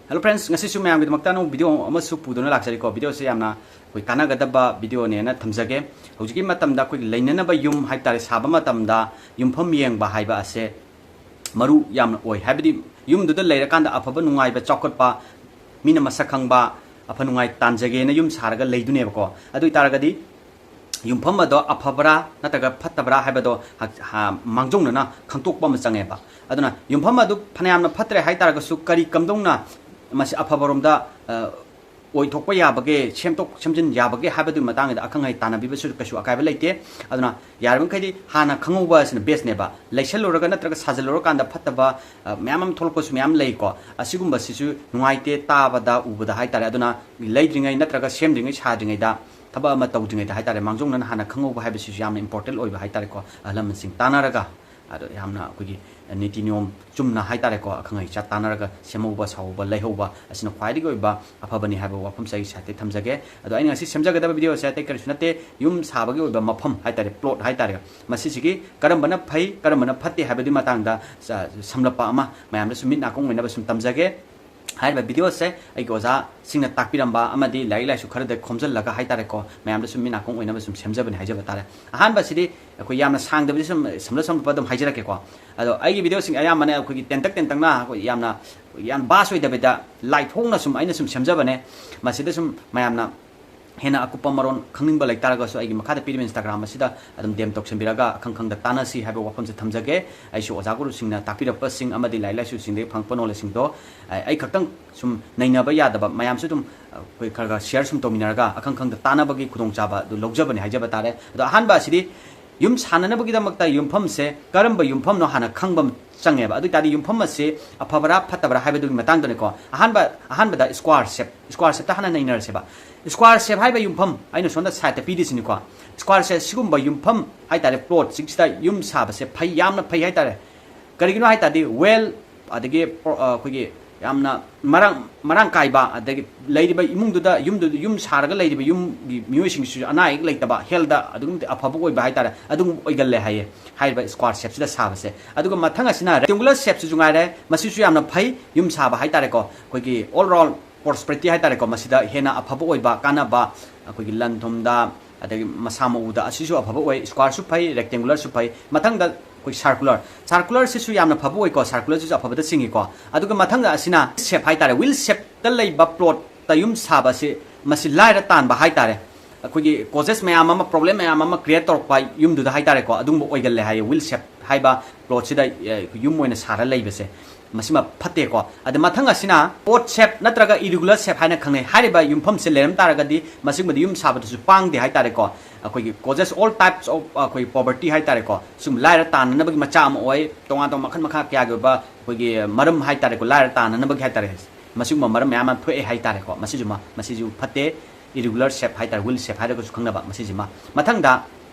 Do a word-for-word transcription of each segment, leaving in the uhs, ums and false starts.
Hello friends, ꯉꯁꯤꯁꯨ ꯃꯌꯥꯝꯒꯤꯗꯃꯛꯇ ꯑꯅꯧꯕ video ꯑꯃꯁꯨ ꯄꯨꯗꯨꯅ ꯂꯥꯛꯆꯔꯤꯀꯣ꯫ Video ꯁꯦ ꯌꯥꯝꯅ ꯑꯩꯈꯣꯏ ꯀꯥꯟꯅꯒꯗꯕ video ꯅꯦꯅ ꯊꯝꯖꯒꯦ꯫ ꯍꯧꯖꯤꯛꯀꯤ ꯃꯇꯝꯗ ꯑꯩꯈꯣꯏꯒꯤ ꯂꯩꯅꯅꯕ ꯌꯨꯝ ꯍꯥꯏꯕ ꯇꯥꯔꯦ, ꯁꯥꯕ ꯃꯇꯝꯗ ꯌꯨꯝꯐꯝ ꯌꯦꯡꯕ ꯍꯥꯏꯕ ꯑꯁꯦ ꯃꯔꯨ ꯌꯥꯝꯅ ꯑꯣꯏ꯫ ꯍꯥꯏꯕꯗꯤ ꯌꯨꯝꯗꯨꯗ ꯂꯩꯔꯀꯥꯟꯗ ꯑꯐꯕ ꯅꯨꯡꯉꯥꯏꯕ, ꯆꯥꯎꯈꯠꯄ, ꯃꯤꯅ ꯃꯁꯛ ꯈꯪꯕ, ꯑꯐ ꯅꯨꯡꯉꯥꯏ ꯇꯥꯟꯖꯒꯦꯅ ꯌꯨꯝ ꯁꯥꯔꯒ ꯂꯩꯗꯨꯅꯦꯕꯀꯣ꯫ ꯑꯗꯨ ꯑꯣꯏꯇꯥꯔꯒꯗꯤ ꯌꯨꯝꯐꯝ ꯑꯗꯣ ꯑꯐꯕ꯭ꯔꯥ ꯅꯠꯇ꯭ꯔꯒ ꯐꯠꯇꯕ꯭ꯔꯥ ꯍꯥꯏꯕꯗꯣ ꯍꯛ-, ꯍꯥ-, ꯃꯥꯡꯖꯧꯅꯅ ꯈꯪꯇꯣꯛꯄ ꯑꯃ ꯆꯪꯉꯦꯕ꯫ ꯑꯗꯨꯅ ꯌꯨꯝꯐꯝ ꯑꯗꯨ ꯐꯅꯌꯥꯝꯅ ꯐꯠꯇ꯭ꯔꯦ ꯍꯥꯏꯇꯥꯔꯒꯁꯨ, ꯀꯔꯤ ꯀꯝꯗꯧꯅ ꯃꯁꯤ ꯑꯐꯕꯔꯣꯝꯗ, ꯑ, ꯑꯣꯏꯊꯣꯛꯄ ꯌꯥꯕꯒꯦ, ꯁꯦꯝꯗꯣꯛ ꯁꯦꯝꯖꯤꯟ ꯌꯥꯕꯒꯦ ꯍꯥꯏꯕꯗꯨꯒꯤ ꯃꯇꯥꯡꯗ ꯑꯈꯪ ꯑꯍꯩ ꯇꯥꯟꯅꯕꯤꯕꯁꯨ ꯀꯩꯁꯨ ꯑꯀꯥꯏꯕ ꯂꯩꯇꯦ꯫ ꯑꯗꯨꯅ ꯌꯥꯔꯤꯕꯃꯈꯩꯗꯤ ꯍꯥꯟꯅ ꯈꯪꯍꯧꯕ ꯑꯁꯤꯅ best ꯅꯦꯕ꯫ ꯂꯩꯁꯜꯂꯨꯔꯒ ꯅꯠꯇ꯭ꯔꯒ ꯁꯥꯖꯜꯂꯨꯔꯀꯥꯟꯗ ꯐꯠꯇꯕ, ꯑ, ꯃꯌꯥꯝ ꯑꯃ ꯊꯣꯛꯂꯛꯄꯁꯨ ꯃꯌꯥꯝ ꯂꯩꯀꯣ꯫ ꯑꯁꯤꯒꯨꯝꯕꯁꯤꯁꯨ ꯅꯨꯡꯉꯥꯏꯇꯦ ꯇꯥꯕꯗ, ꯎꯕꯗ ꯍꯥꯏꯇꯥꯔꯦ꯫ ꯑꯗꯨꯅ ꯂꯩꯗ꯭ꯔꯤꯉꯩ ꯅꯠꯇ꯭ꯔꯒ ꯁꯦꯝꯗ꯭ꯔꯤꯉꯩ, ꯁꯥꯗ꯭ꯔꯤꯉꯩꯗ ꯊꯕꯛ ꯑꯃ ꯇꯧꯗ꯭ꯔꯤꯉꯩꯗ ꯍꯥꯏꯇꯥꯔꯦ, ꯃꯥꯡꯖꯧꯅꯅ ꯍꯥꯟꯅ ꯈꯪꯍꯧꯕ ꯍꯥꯏꯕꯁꯤꯁꯨ ꯌꯥꯝꯅ important ꯑꯣꯏꯕ ꯍꯥꯏꯇꯥꯔꯦꯀꯣ꯫ ꯑꯍꯜ ꯂꯃꯟꯁꯤꯡ ꯇꯥꯟꯅꯔꯒ, ꯑꯗꯣ ꯌꯥꯝꯅ ꯑꯩꯈꯣꯏꯒꯤ ꯅꯤꯇꯤ ꯅꯤꯌꯣꯝ ꯆꯨꯝꯅ ꯍꯥꯏꯇꯥꯔꯦꯀꯣ, ꯑꯈꯪ ꯑꯍꯩ ꯆꯠ ꯇꯥꯟꯅꯔꯒ ꯁꯦꯝꯍꯧꯕ, ꯁꯥꯍꯧꯕ, ꯂꯩꯍꯧꯕ ꯑꯁꯤꯅ ꯈ꯭ꯋꯥꯏꯗꯒꯤ ꯑꯣꯏꯕ ꯑꯐꯕꯅꯤ ꯍꯥꯏꯕ ꯋꯥꯐꯝꯁꯦ ꯑꯩ side ꯇꯒꯤ ꯊꯝꯖꯒꯦ꯫ ꯑꯗꯣ ꯑꯩꯅ ꯉꯁꯤ ꯁꯦꯝꯖꯒꯗꯕ video ꯁꯦ ꯑꯇꯩ ꯀꯔꯤꯁꯨ ꯅꯠꯇꯦ, ꯌꯨꯝ ꯁꯥꯕꯒꯤ ꯑꯣꯏꯕ ꯃꯐꯝ ꯍꯥꯏꯇꯥꯔꯦ, plot ꯍꯥꯏꯇꯥꯔꯦ, ꯃꯁꯤꯁꯤꯒꯤ ꯀꯔꯝꯕꯅ ꯐꯩ, ꯀꯔꯝꯕꯅ ꯐꯠꯇꯦ ꯍꯥꯏꯕꯗꯨꯒꯤ ꯃꯇꯥꯡꯗ ꯁ-, ꯁꯝꯂꯞꯄ ꯑꯃ ꯃꯌꯥꯝꯗ ꯁꯨꯝ ꯃꯤꯠ ꯅꯥꯀꯣꯡ ꯑꯣꯏꯅꯕ ꯁꯨꯝ ꯇꯝꯖꯒꯦ꯫ ꯍꯥꯏꯔꯤꯕ video ꯁꯦ ꯑꯩꯒꯤ ꯑꯣꯖꯥꯁꯤꯡꯅ ꯇꯥꯛꯄꯤꯔꯝꯕ ꯑꯃꯗꯤ ꯂꯥꯏꯔꯤꯛ ꯂꯥꯏꯁꯨ ꯈꯔꯗ ꯈꯣꯝꯖꯤꯜꯂꯒ ꯍꯥꯏꯇꯥꯔꯦꯀꯣ, ꯃꯌꯥꯝꯗ ꯁꯨꯝ ꯃꯤꯠ ꯅꯥꯀꯣꯡ ꯑꯣꯏꯅꯕ ꯁꯨꯝ ꯁꯦꯝꯖꯕꯅꯦ ꯍꯥꯏꯖꯕ ꯇꯥꯔꯦ꯫ ꯑꯍꯥꯟꯕꯁꯤꯗꯤ ꯑꯩꯈꯣꯏ ꯌꯥꯝꯅ ꯁꯥꯡꯗꯕꯤꯗ ꯁꯨꯝ ꯁꯝꯂꯞ ꯁꯝꯂꯞꯄ ꯑꯗꯨꯝ ꯍꯥꯏꯖꯔꯛꯀꯦꯀꯣ꯫ ꯑꯗꯣ ꯑꯩꯒꯤ video ꯁꯤꯡ ꯑꯌꯥꯝꯕꯅ ꯑꯩꯈꯣꯏꯒꯤ ꯇꯦꯟꯇꯛ ꯇꯦꯟꯇꯛꯅ ꯑꯩꯈꯣꯏ ꯌꯥꯝꯅ, ꯌꯥꯝ vast ꯑꯣꯏꯗꯕꯤꯗ ꯂꯥꯏꯊꯣꯛꯅ ꯁꯨꯝ ꯑꯩꯅ ꯁꯨꯝ ꯁꯦꯝꯖꯕꯅꯦ꯫ ꯃꯁꯤꯗ ꯁꯨꯝ ꯃꯌꯥꯝꯅ ꯍꯦꯟꯅ ꯑꯀꯨꯞꯄ ꯃꯔꯣꯟ ꯈꯪꯅꯤꯡꯕ ꯂꯩꯇꯥꯔꯒꯁꯨ ꯑꯩꯒꯤ ꯃꯈꯥꯗ ꯄꯤꯔꯤꯕ Instagram ꯑꯁꯤꯗ ꯑꯗꯨꯝ DM ꯇꯧꯁꯟꯕꯤꯔꯒ ꯑꯈꯪ ꯈꯪꯗ ꯇꯥꯟꯅꯁꯤ ꯍꯥꯏꯕ ꯋꯥꯐꯝꯁꯦ ꯊꯝꯖꯒꯦ꯫ ꯑꯩꯁꯨ ꯑꯣꯖꯥ ꯒꯨꯔꯨꯁꯤꯡꯅ ꯇꯥꯛꯄꯤꯔꯛꯄꯁꯤꯡ ꯑꯃꯗꯤ ꯂꯥꯏꯔꯤꯛ ꯂꯥꯏꯁꯨꯁꯤꯡꯗꯒꯤ ꯐꯪꯉꯛꯄ knowledge ꯁꯤꯡꯗꯣ ꯑꯩ, ꯑꯩ ꯈꯛꯇꯪ ꯁꯨꯝ ꯅꯩꯅꯕ ꯌꯥꯗꯕ, ꯃꯌꯥꯝꯁꯨ ꯑꯗꯨꯝ ꯑꯩꯈꯣꯏ ꯈꯔ ꯈꯔ share ꯁꯨꯝ ꯇꯧꯃꯤꯟꯅꯔꯒ ꯑꯈꯪ ꯈꯪꯗ ꯇꯥꯟꯅꯕꯒꯤ ꯈꯨꯗꯣꯡꯆꯥꯕ ꯑꯗꯨ ꯂꯧꯖꯕꯅꯤ ꯍꯥꯏꯖꯕ ꯇꯥꯔꯦ꯫ ꯑꯗꯣ ꯑꯍꯥꯟꯕ ꯑꯁꯤꯗꯤ ꯌꯨꯝ ꯁꯥꯟꯅꯅꯕꯒꯤꯗꯃꯛꯇ ꯌꯨꯝꯐꯝꯁꯦ ꯀꯔꯝꯕ ꯌꯨꯝꯐꯝꯅꯣ ꯍꯥꯟꯅ ꯈꯪꯕ ꯑꯃ ꯆꯪꯉꯦꯕ꯫ ꯑꯗꯨ ꯑꯣꯏꯇꯥꯔꯗꯤ ꯌꯨꯝꯐꯝ ꯑꯁꯤ ꯑꯐꯕꯔꯥ ꯐꯠꯇꯕꯔꯥ ꯍꯥꯏꯕꯗꯨꯒꯤ ꯃꯇꯥꯡꯗꯅꯤꯀꯣ꯫ ꯑꯍꯥꯟꯕ, ꯑꯍꯥꯟꯕꯗ square shape, square shape ꯇ ꯍꯥꯟꯅ ꯅꯩꯅꯔꯁꯦꯕ꯫ Square shape ꯍꯥꯏꯕ ꯌꯨꯝꯐꯝ ꯑꯩꯅ ꯁꯣꯝꯗ side ꯇ ꯄꯤꯔꯤꯁꯤꯅꯤꯀꯣ꯫ Square shape ꯁꯤꯒꯨꯝꯕ ꯌꯨꯝꯐꯝ ꯍꯥꯏꯇꯥꯔꯦ, plot ꯁꯤꯡꯁꯤꯗ ꯌꯨꯝ ꯁꯥꯕꯁꯦ ꯐꯩ, ꯌꯥꯝꯅ ꯐꯩ ꯍꯥꯏꯇꯥꯔꯦ꯫ ꯀꯔꯤꯒꯤꯅꯣ ꯍꯥꯏ ꯇꯥꯔꯗꯤ well, ꯑꯗꯒꯤ ꯄ꯭ꯔꯣ-, ꯑ, ꯑꯩꯈꯣꯏꯒꯤ ꯌꯥꯝꯅ ꯃꯔꯥꯡ ꯃꯔꯥꯡ ꯀꯥꯏꯕ, ꯑꯗꯒꯤ ꯂꯩꯔꯤꯕ ꯏꯃꯨꯡꯗꯨꯗ, ꯌꯨꯝꯗꯨꯗ, ꯌꯨꯝ ꯁꯥꯔꯒ ꯂꯩꯔꯤꯕ ꯌꯨꯝꯒꯤ ꯃꯤꯑꯣꯏꯁꯤꯡꯁꯤꯁꯨ ꯑꯅꯥ ꯑꯌꯦꯛ ꯂꯩꯇꯕ, ꯍꯦꯜꯗ ꯑꯗꯨꯛꯀꯤ ꯃꯇꯤꯛ ꯑꯐꯕ ꯑꯣꯏꯕ ꯍꯥꯏꯇꯥꯔꯦ, ꯑꯗꯨꯒꯨꯝꯕ ꯑꯣꯏꯒꯜꯂꯦ ꯍꯥꯏꯌꯦ ꯍꯥꯏꯔꯤꯕ ꯁ꯭ꯀ꯭ꯋꯥꯔ ꯁꯦꯞꯁꯤꯗ ꯁꯥꯕꯁꯦ꯫ ꯑꯗꯨꯒ ꯃꯊꯪ ꯑꯁꯤꯅ ꯔꯦꯛꯇꯦꯡꯒꯨꯂꯔ ꯁꯦꯞꯁꯤꯁꯨ ꯉꯥꯏꯔꯦ, ꯃꯁꯤꯁꯨ ꯌꯥꯝꯅ ꯐꯩ, ꯌꯨꯝ ꯁꯥꯕ ꯍꯥꯏꯇꯥꯔꯦꯀꯣ, ꯑꯩꯈꯣꯏꯒꯤ ꯑꯣꯜ ꯔꯥꯎꯟ ꯄ꯭ꯔꯣꯁꯄꯔꯤꯇꯤ ꯍꯥꯏꯇꯥꯔꯦꯀꯣ, ꯃꯁꯤꯗ ꯍꯦꯟꯅ ꯑꯐꯕ ꯑꯣꯏꯕ, ꯀꯥꯟꯅꯕ, ꯑꯩꯈꯣꯏꯒꯤ ꯂꯟ ꯊꯨꯝꯗ, ꯑꯗꯒꯤ ꯃꯁꯥ ꯃꯎꯗ ꯑꯁꯤꯁꯨ ꯑꯐꯕ ꯑꯣꯏ꯫ ꯁ꯭ꯀ꯭ꯋꯥꯔꯁꯨ ꯐꯩ, ꯔꯦꯛꯇꯦꯡꯒꯨꯂꯔꯁꯨ ꯐꯩ꯫ ꯃꯊꯪꯗ ꯑꯩꯈꯣꯏ ꯁꯥꯔꯀꯨꯂꯔ, ꯁꯥꯔꯀꯨꯂꯔꯁꯤꯁꯨ ꯌꯥꯝꯅ ꯐꯕ ꯑꯣꯏꯀꯣ, ꯁꯥꯔꯀꯨꯂꯔꯁꯤꯁꯨ ꯑꯐꯕꯗ ꯆꯤꯡꯉꯤꯀꯣ꯫ ꯑꯗꯨꯒ ꯃꯊꯪꯗ ꯑꯁꯤꯅ ꯁꯦꯞ ꯍꯥꯏꯇꯥꯔꯦ, ꯋꯤꯜ ꯁꯦꯞꯇ ꯂꯩꯕ ꯄ꯭ꯂꯣꯠꯇ ꯌꯨꯝ ꯁꯥꯕꯁꯤ, ꯃꯁꯤ ꯂꯥꯏꯔ ꯇꯥꯟꯕ ꯍꯥꯏꯇꯥꯔꯦ, ꯑꯩꯈꯣꯏꯒꯤ ꯀꯣꯖꯦꯁ ꯃꯌꯥꯝ ꯑꯃ, ꯄ꯭ꯔꯣꯕ꯭ꯂꯦꯝ ꯃꯌꯥꯝ ꯑꯃ ꯀ꯭ꯔꯤꯌꯦꯠ ꯇꯧꯔꯛꯄ ꯌꯨꯝꯗꯨꯗ ꯍꯥꯏꯇꯥꯔꯦꯀꯣ, ꯑꯗꯨꯒꯨꯝꯕ ꯑꯣꯏꯒꯜꯂꯦ ꯍꯥꯏꯌꯦ, ꯋꯤꯜ ꯁꯦꯞ ꯍꯥꯏꯕ ꯄ꯭ꯂꯣꯠꯁꯤꯗ, ꯑꯦ, ꯌꯨꯝ ꯑꯣꯏꯅ ꯁꯥꯔ ꯂꯩꯕꯁꯦ꯫ ꯃꯁꯤꯃ ꯐꯠꯇꯦꯀꯣ꯫ ꯑꯗ ꯃꯊꯪ ꯑꯁꯤꯅ ꯑꯣꯠ ꯁꯦꯞ ꯅꯠꯇ꯭ꯔꯒ ꯏꯔꯤꯒꯨꯂꯔ ꯁꯦꯞ ꯍꯥꯏꯅ ꯈꯪꯅꯩ꯫ ꯍꯥꯏꯔꯤꯕ ꯌꯨꯝꯐꯝꯁꯦ ꯂꯩꯔꯝ ꯇꯥꯔꯒꯗꯤ ꯃꯁꯤꯒꯨꯝꯕꯗꯤ ꯌꯨꯝ ꯁꯥꯕꯗꯁꯨ ꯄꯥꯡꯗꯦ ꯍꯥꯏꯇꯥꯔꯦꯀꯣ꯫ ꯑꯩꯈꯣꯏꯒꯤ causes, all types of ꯑꯩꯈꯣꯏ poverty ꯍꯥꯏꯇꯥꯔꯦꯀꯣ, ꯁꯨꯝ ꯂꯥꯏꯔ ꯇꯥꯟꯅꯅꯕꯒꯤ ꯃꯆꯥꯛ ꯑꯃ ꯑꯣꯏ꯫ ꯇꯣꯉꯥꯟ ꯇꯣꯉꯥꯟ ꯃꯈꯜ ꯃꯈꯥ ꯀꯌꯥꯒꯤ ꯑꯣꯏꯕ ꯑꯩꯈꯣꯏꯒꯤ ꯃꯔꯝ ꯍꯥꯏꯇꯥꯔꯦꯀꯣ, ꯂꯥꯏꯔ ꯇꯥꯟꯅꯅꯕꯒꯤ ꯍꯥꯏꯇꯥꯔꯦ, ꯃꯁꯤꯒꯨꯝꯕ ꯃꯔꯝ ꯃꯌꯥꯝ ꯑꯃ ꯊꯣꯛꯑꯦ ꯍꯥꯏꯇꯥꯔꯦꯀꯣ꯫ ꯃꯁꯤꯁꯨꯃ, ꯃꯁꯤꯁꯨ ꯐꯠꯇꯦ꯫ ꯏꯔꯤꯒꯨꯂꯔ ꯁꯦꯞ ꯍꯥꯏꯇꯥꯔꯦ, ꯋꯤꯜ ꯁꯦꯞ ꯍꯥꯏꯔꯒꯁꯨ ꯈꯪꯅꯕ ꯃꯁꯤꯁꯤꯃ꯫ ꯃꯊꯪꯗ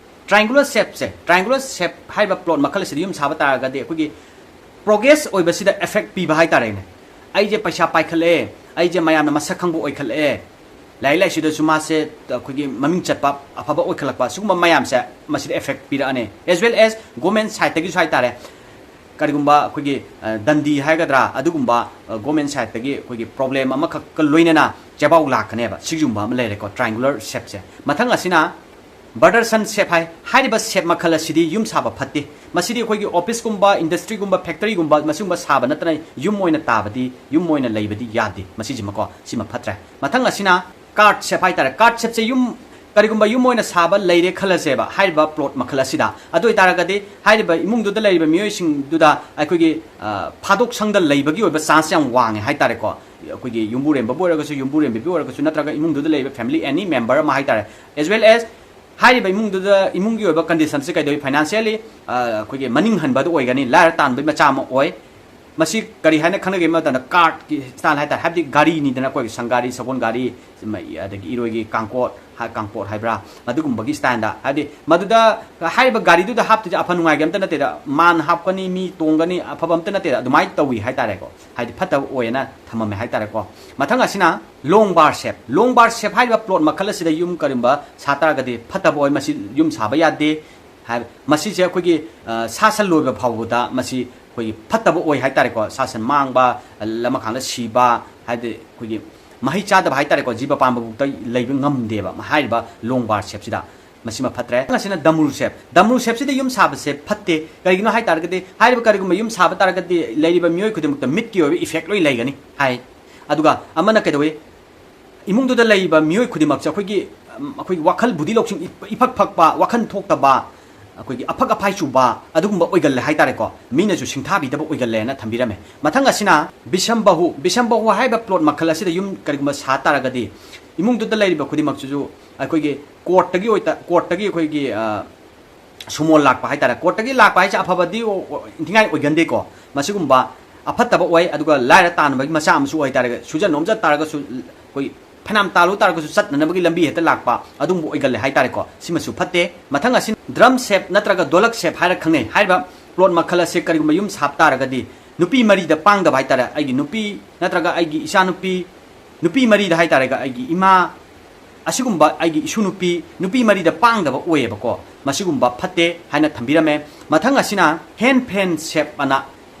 ꯇ꯭ꯔꯥꯏꯡꯒꯨꯂꯔ ꯁꯦꯞꯁꯦ, ꯇ꯭ꯔꯥꯏꯡꯒꯨꯂꯔ ꯁꯦꯞ ꯍꯥꯏꯔꯤꯕ ꯄ꯭ꯂꯣꯠ ꯃꯈꯜ ꯑꯁꯤꯗ ꯌꯨꯝ ꯁꯥꯕ ꯇꯥꯔꯒꯗꯤ ꯑꯩꯈꯣꯏꯒꯤ ꯄ꯭ꯔꯣꯒ꯭ꯔꯦꯁ ꯑꯣꯏꯕꯁꯤꯗ ꯑꯦꯐꯦꯛ ꯄꯤꯕ ꯍꯥꯏꯇꯥꯔꯦꯅꯦ꯫ ꯑꯩꯁꯦ ꯄꯩꯁꯥ ꯄꯥꯏꯈꯠꯂꯛꯑꯦ, ꯑꯩꯁꯦ ꯃꯌꯥꯝꯅ ꯃꯁꯛ ꯈꯪꯕ ꯑꯣꯏꯈꯠꯂꯛꯑꯦ, ꯂꯥꯏꯔꯤꯛ ꯂꯥꯏꯁꯨꯗꯁꯨ ꯃꯥꯁꯦ ꯑꯩꯈꯣꯏꯒꯤ ꯃꯃꯤꯡ ꯆꯠꯄ, ꯑꯐꯕ ꯑꯣꯏꯈꯠꯂꯛꯄ, ꯁꯤꯒꯨꯝꯕ ꯃꯌꯥꯝꯁꯦ ꯃꯁꯤꯗ ꯑꯦꯐꯦꯛ ꯄꯤꯔꯛꯑꯅꯤ꯫ As well as government sideꯇꯒꯤꯁꯨ ꯍꯥꯏꯇꯥꯔꯦ, ꯀꯔꯤꯒꯨꯝꯕ ꯑꯩꯈꯣꯏꯒꯤ, ꯑ, ꯗꯟꯗꯤ ꯍꯥꯏꯒꯗ꯭ꯔꯥ, ꯑꯗꯨꯒꯨꯝꯕ, ꯑ, government sideꯇꯒꯤ ꯑꯩꯈꯣꯏꯒꯤ ꯄ꯭ꯔꯣꯕ꯭ꯂꯦꯝ ꯑꯃꯈꯛꯀ ꯂꯣꯏꯅꯅ ꯆꯦꯕꯥꯎ ꯂꯥꯛꯀꯅꯦꯕ꯫ ꯁꯤꯒꯨꯝꯕ ꯑꯃ ꯂꯩꯔꯦꯀꯣ, ꯇ꯭ꯔꯥꯏꯡꯒꯨꯂꯔ ꯁꯦꯞꯁꯦ꯫ ꯃꯊꯪ ꯑꯁꯤꯅ ꯕ꯭ꯔꯗꯔꯁꯟ ꯁꯦꯞ ꯍꯥꯏ꯫ ꯍꯥꯏꯔꯤꯕ ꯁꯦꯞ ꯃꯈꯜ ꯑꯁꯤꯗꯤ ꯌꯨꯝ ꯁꯥꯕ ꯐꯠꯇꯦ꯫ ꯃꯁꯤꯗꯤ ꯑꯩꯈꯣꯏꯒꯤ ꯑꯣꯐꯤꯁꯀꯨꯝꯕ, ꯏꯟꯗꯁꯇ꯭ꯔꯤꯒꯨꯝꯕ, ꯐꯦꯛꯇꯔꯤꯒꯨꯝꯕ, ꯃꯁꯤꯒꯨꯝꯕ ꯁꯥꯕ ꯅꯠꯇꯅ ꯌꯨꯝ ꯑꯣꯏꯅ ꯇꯥꯕꯗꯤ, ꯌꯨꯝ ꯑꯣꯏꯅ ꯂꯩꯕꯗꯤ ꯌꯥꯗꯦ꯫ ꯃꯁꯤꯁꯤꯃꯀꯣ, ꯁꯤꯃ ꯐꯠꯇ꯭ꯔꯦ꯫ ꯃꯊꯪ ꯑꯁꯤꯅ ꯀꯥꯔꯠ ꯁꯦꯞ ꯍꯥꯏꯇꯥꯔꯦ꯫ ꯀꯥꯔꯠ ꯁꯦꯞꯁꯦ ꯌꯨꯝ, ꯀꯔꯤꯒꯨꯝꯕ ꯌꯨꯝ ꯑꯣꯏꯅ ꯁꯥꯕ ꯂꯩꯔꯦ ꯈꯜꯂꯁꯦꯕ, ꯍꯥꯏꯔꯤꯕ ꯄ꯭ꯂꯣꯠ ꯃꯈꯜ ꯑꯁꯤꯗ꯫ ꯑꯗꯨ ꯑꯣꯏꯇꯥꯔꯒꯗꯤ ꯍꯥꯏꯔꯤꯕ ꯏꯃꯨꯡꯗꯨꯗ ꯂꯩꯔꯤꯕ ꯃꯤꯑꯣꯏꯁꯤꯡꯗꯨꯗ ꯑꯩꯈꯣꯏꯒꯤ, ꯑ, ꯐꯥꯗꯣꯛ ꯁꯪꯗ ꯂꯩꯕꯒꯤ ꯑꯣꯏꯕ ꯆꯥꯟꯁ ꯌꯥꯝ ꯋꯥꯡꯉꯦ ꯍꯥꯏꯇꯥꯔꯦꯀꯣ꯫ ꯑꯩꯈꯣꯏꯒꯤ ꯌꯨꯝꯕꯨꯔꯦꯝꯕꯕꯨ ꯑꯣꯏꯔꯒꯁꯨ, ꯌꯨꯝꯕꯨꯔꯦꯝꯕꯤꯕꯨ ꯑꯣꯏꯔꯒꯁꯨ, ꯅꯠꯇ꯭ꯔꯒ ꯏꯃꯨꯡꯗꯨꯗ ꯂꯩꯔꯤꯕ family any member ꯑꯃ ꯍꯥꯏꯇꯥꯔꯦ꯫ As well as ꯍꯥꯏꯔꯤꯕ ꯏꯃꯨꯡꯗꯨꯗ, ꯏꯃꯨꯡꯒꯤ ꯑꯣꯏꯕ ꯀꯟꯗꯤꯁꯟꯁꯦ ꯀꯩꯗꯧꯏ, ꯐꯥꯏꯅꯥꯟꯁꯤꯌꯦꯜꯂꯤ, ꯑ, ꯑꯩꯈꯣꯏꯒꯤ ꯃꯅꯤꯡ ꯍꯟꯕꯗ ꯑꯣꯏꯒꯅꯤ, ꯂꯥꯏꯔ ꯇꯥꯟꯕꯒꯤ ꯃꯆꯥ ꯑꯃ ꯑꯣꯏ꯫ ꯃꯁꯤ ꯀꯔꯤ ꯍꯥꯏꯅ ꯈꯪꯅꯒꯦ ꯍꯥꯏꯕ ꯃꯇꯝꯗ, cart ꯀꯤ style ꯍꯥꯏꯇꯥꯔꯦ꯫ ꯍꯥꯏꯕꯗꯤ ꯒꯥꯔꯤꯅꯤꯗꯅ, ꯑꯩꯈꯣꯏꯒꯤ ꯁꯪꯒꯥꯔꯤ, ꯁꯒꯣꯜ ꯒꯥꯔꯤ, ꯑꯗꯒꯤ ꯏꯔꯣꯏꯒꯤ ꯀꯥꯡꯀꯣꯠ, ꯍꯥ, ꯀꯥꯡꯄꯣꯠ ꯍꯥꯏꯕ꯭ꯔꯥ, ꯃꯗꯨꯒꯨꯝꯕꯒꯤ style ꯗ꯫ ꯍꯥꯏꯕꯗꯤ ꯃꯗꯨꯗ ꯍꯥꯏꯔꯤꯕ ꯒꯥꯔꯤꯗꯨꯗ ꯍꯥꯞꯇꯣꯏꯁꯦ ꯑꯐ ꯅꯨꯡꯉꯥꯏꯒꯤ ꯑꯝꯇ ꯅꯠꯇꯦꯗ, ꯃꯥꯟ ꯍꯥꯞꯀꯅꯤ, ꯃꯤ ꯇꯣꯡꯒꯅꯤ, ꯑꯐꯕ ꯑꯝꯇ ꯅꯠꯇꯦꯗ, ꯑꯗꯨꯃꯥꯏꯅ ꯇꯧꯏ ꯍꯥꯏꯇꯥꯔꯦꯀꯣ꯫ ꯍꯥꯏꯗꯤ ꯐꯠꯇꯕ ꯑꯣꯏꯌꯦꯅ ꯊꯝꯃꯝꯃꯦ ꯍꯥꯏꯇꯥꯔꯦꯀꯣ꯫ ꯃꯊꯪ ꯑꯁꯤꯅ long bar shape꯫ Long bar shape ꯍꯥꯏꯔꯤꯕ plot ꯃꯈꯜ ꯑꯁꯤꯗ ꯌꯨꯝ ꯀꯔꯤꯒꯨꯝꯕ ꯁꯥ ꯇꯥꯔꯒꯗꯤ ꯐꯠꯇꯕ ꯑꯣꯏ, ꯃꯁꯤ ꯌꯨꯝ ꯁꯥꯕ ꯌꯥꯗꯦ꯫ ꯍꯥꯏ-, ꯃꯁꯤꯁꯦ ꯑꯩꯈꯣꯏꯒꯤ, ꯑ, ꯁꯥ ꯁꯟ ꯂꯣꯏꯕ ꯐꯥꯎꯕꯗ ꯃꯁꯤ ꯑꯩꯈꯣꯏꯒꯤ ꯐꯠꯇꯕ ꯑꯣꯏ ꯍꯥꯏꯇꯥꯔꯦꯀꯣ꯫ ꯁꯥ ꯁꯟ ꯃꯥꯡꯕ, ꯂꯃꯈꯥꯡꯗ ꯁꯤꯕ, ꯍꯥꯏꯗꯤ ꯑꯩꯈꯣꯏꯒꯤ ꯃꯍꯩ ꯆꯥꯗꯕ ꯍꯥꯏꯇꯥꯔꯦꯀꯣ, ꯖꯤꯕ ꯄꯥꯟꯕ ꯐꯥꯎꯗ ꯂꯩꯕ ꯉꯝꯗꯦꯕ ꯍꯥꯏꯔꯤꯕ long bar shape ꯁꯤꯗ꯫ ꯃꯁꯤꯃ ꯐꯠꯇ꯭ꯔꯦ꯫ ꯑꯁꯤꯅ ꯗꯃꯔꯨ shape꯫ ꯗꯃꯔꯨ shape ꯁꯤꯗ ꯌꯨꯝ ꯁꯥꯕꯁꯦ ꯐꯠꯇꯦ꯫ ꯀꯔꯤꯒꯤꯅꯣ ꯍꯥꯏ ꯇꯥꯔꯒꯗꯤ, ꯍꯥꯏꯔꯤꯕ ꯀꯔꯤꯒꯨꯝꯕ ꯌꯨꯝ ꯁꯥꯕ ꯇꯥꯔꯒꯗꯤ ꯂꯩꯔꯤꯕ ꯃꯤꯑꯣꯏ ꯈꯨꯗꯤꯡꯃꯛꯇ ꯃꯤꯠꯀꯤ ꯑꯣꯏꯕ effect ꯂꯣꯏ ꯂꯩꯒꯅꯤ ꯍꯥꯏ꯫ ꯑꯗꯨꯒ ꯑꯃꯅ ꯀꯩꯗꯧꯏ? ꯏꯃꯨꯡꯗꯨꯗ ꯂꯩꯔꯤꯕ ꯃꯤꯑꯣꯏ ꯈꯨꯗꯤꯡꯃꯛꯁꯦ ꯑꯩꯈꯣꯏꯒꯤ, ꯎꯝ, ꯑꯩꯈꯣꯏꯒꯤ ꯋꯥꯈꯜ ꯕꯨꯙꯤ ꯂꯧꯁꯤꯡ ꯏꯐ-, ꯏꯐꯛ ꯐꯛꯄ, ꯋꯥꯈꯜ ꯊꯣꯛꯇꯕ, ꯑꯩꯈꯣꯏꯒꯤ ꯑꯐꯛ ꯑꯐꯥꯏ ꯆꯨꯕ ꯑꯗꯨꯒꯨꯝꯕ ꯑꯣꯏꯒꯜꯂꯦ ꯍꯥꯏꯇꯥꯔꯦꯀꯣ꯫ ꯃꯤꯅꯁꯨ ꯁꯤꯡꯊꯥꯕꯤꯗꯕ ꯑꯣꯏꯒꯜꯂꯦꯅ ꯊꯝꯕꯤꯔꯝꯃꯦ꯫ ꯃꯊꯪ ꯑꯁꯤꯅ ꯕꯤꯁꯝ ꯕꯍꯨ꯫ ꯕꯤꯁꯝ ꯕꯍꯨ ꯍꯥꯏꯔꯤꯕ plot ꯃꯈꯜ ꯑꯁꯤꯗ ꯌꯨꯝ ꯀꯔꯤꯒꯨꯝꯕ ꯁꯥ ꯇꯥꯔꯒꯗꯤ ꯏꯃꯨꯡꯗꯨꯗ ꯂꯩꯔꯤꯕ ꯈꯨꯗꯤꯡꯃꯛꯁꯤꯁꯨ ꯑꯩꯈꯣꯏꯒꯤ court ꯇꯒꯤ ꯑꯣꯏꯇ-, court ꯇꯒꯤ ꯑꯩꯈꯣꯏꯒꯤ, ꯑ, ꯁꯨꯃꯣꯜ ꯂꯥꯛꯄ ꯍꯥꯏꯇꯥꯔꯦ꯫ Court ꯇꯒꯤ ꯂꯥꯛꯄ ꯍꯥꯏꯁꯦ ꯑꯐꯕꯗꯤ ꯑꯣ-, ꯑꯣ-, ꯏꯟꯊꯤꯉꯥꯏ ꯑꯣꯏꯒꯟꯗꯦꯀꯣ꯫ ꯃꯁꯤꯒꯨꯝꯕ ꯑꯐꯠꯇꯕ ꯑꯣꯏ꯫ ꯑꯗꯨꯒ ꯂꯥꯏꯔ ꯇꯥꯟꯕꯒꯤ ꯃꯆꯥꯛ ꯑꯃꯁꯨ ꯑꯣꯏꯇꯥꯔꯦ꯫ ꯁꯨꯖ ꯅꯣꯝꯖ ꯇꯥꯔꯒꯁꯨ ꯑꯩꯈꯣꯏ ꯐꯅꯌꯥꯝ ꯇꯥꯜꯂꯨ ꯇꯥꯔꯒꯁꯨ ꯆꯠꯅꯅꯕꯒꯤ ꯂꯝꯕꯤ ꯍꯦꯛꯇ ꯂꯥꯛꯄ ꯑꯗꯨꯒꯨꯝꯕ ꯑꯣꯏꯒꯜꯂꯦ ꯍꯥꯏꯇꯥꯔꯦꯀꯣ꯫ ꯁꯤꯃꯁꯨ ꯐꯠꯇꯦ꯫ ꯃꯊꯪ ꯑꯁꯤ drum shape ꯅꯠꯇ꯭ꯔꯒ ꯗꯣꯂꯛ shape ꯍꯥꯏꯔ ꯈꯪꯅꯩ꯫ ꯍꯥꯏꯔꯤꯕ plot ꯃꯈꯜ ꯑꯁꯦ ꯀꯔꯤꯒꯨꯝꯕ ꯌꯨꯝ ꯁꯥꯕ ꯇꯥꯔꯒꯗꯤ ꯅꯨꯄꯤ ꯃꯔꯤꯗ ꯄꯥꯡꯗꯕ ꯍꯥꯏꯇꯥꯔꯦ꯫ ꯑꯩꯒꯤ ꯅꯨꯄꯤ ꯅꯠꯇ꯭ꯔꯒ ꯑꯩꯒꯤ ꯏꯆꯥꯅꯨꯄꯤ, ꯅꯨꯄꯤ ꯃꯔꯤꯗ ꯍꯥꯏꯇꯥꯔꯦꯒ ꯑꯩꯒꯤ ꯏꯃꯥ, ꯑꯁꯤꯒꯨꯝꯕ ꯑꯩꯒꯤ ꯏꯁꯨ ꯅꯨꯄꯤ, ꯅꯨꯄꯤ ꯃꯔꯤꯗ ꯄꯥꯡꯗꯕ ꯑꯣꯏꯌꯦꯕꯀꯣ꯫ ꯃꯁꯤꯒꯨꯝꯕ ꯐꯠꯇꯦ ꯍꯥꯏꯅ ꯊꯝꯕꯤꯔꯝꯃꯦ꯫ ꯃꯊꯪ ꯑꯁꯤꯅ hand fan shape ꯑꯅ,